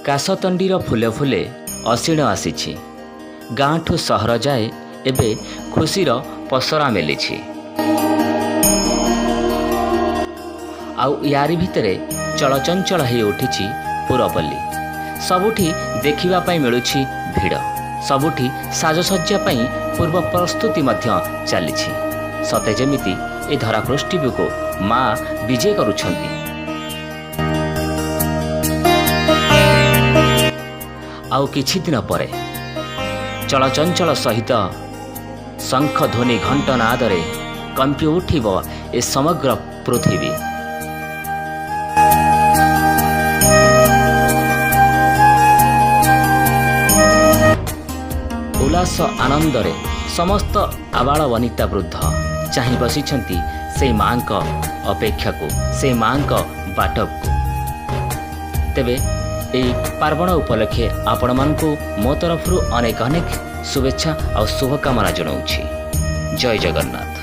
କାଶତଣ୍ଡିର ଫୁଲେ ଫୁଲେ ଅଶିଣ ଆସିଛି। ଗାଁଠୁ ସହର ଯାଏ ଏବେ ଖୁସିର ପସରା ମେଲିଛି। ଆଉ ୟାରି ଭିତରେ ଚଳଚଞ୍ଚଳ ହେଇ ଉଠିଛି ପୁରପଲ୍ଲୀ। ସବୁଠି ଦେଖିବା ପାଇଁ ମିଳୁଛି ଭିଡ଼। ସବୁଠି ସାଜସଜ୍ଜା ପାଇଁ ପୂର୍ବ ପ୍ରସ୍ତୁତି ମଧ୍ୟ ଚାଲିଛି, ସତେ ଯେମିତି ଏ ଧରାପୃଷ୍ଠିକୁ ମା ବିଜେ କରୁଛନ୍ତି। ଆଉ କିଛି ଦିନ ପରେ ଚଳଚଞ୍ଚଳ ସହିତ ଶଙ୍ଖ ଧ୍ୱନି, ଘଣ୍ଟନାଦରେ କମ୍ପି ଉଠିବ ଏ ସମଗ୍ର ପୃଥିବୀ। ଉଲ୍ଲାସ ଆନନ୍ଦରେ ସମସ୍ତ ଆବାଳ ବନିତା ବୃଦ୍ଧ ଚାହିଁ ବସିଛନ୍ତି ସେଇ ମାଙ୍କ ଅପେକ୍ଷାକୁ, ସେଇ ମାଙ୍କ ବାଟକୁ। ତେବେ ଏହି ପାର୍ବଣ ଉପଲକ୍ଷେ ଆପଣମାନଙ୍କୁ ମୋ ତରଫରୁ ଅନେକ ଅନେକ ଶୁଭେଚ୍ଛା ଆଉ ଶୁଭକାମନା ଜଣାଉଛି। ଜୟ ଜଗନ୍ନାଥ।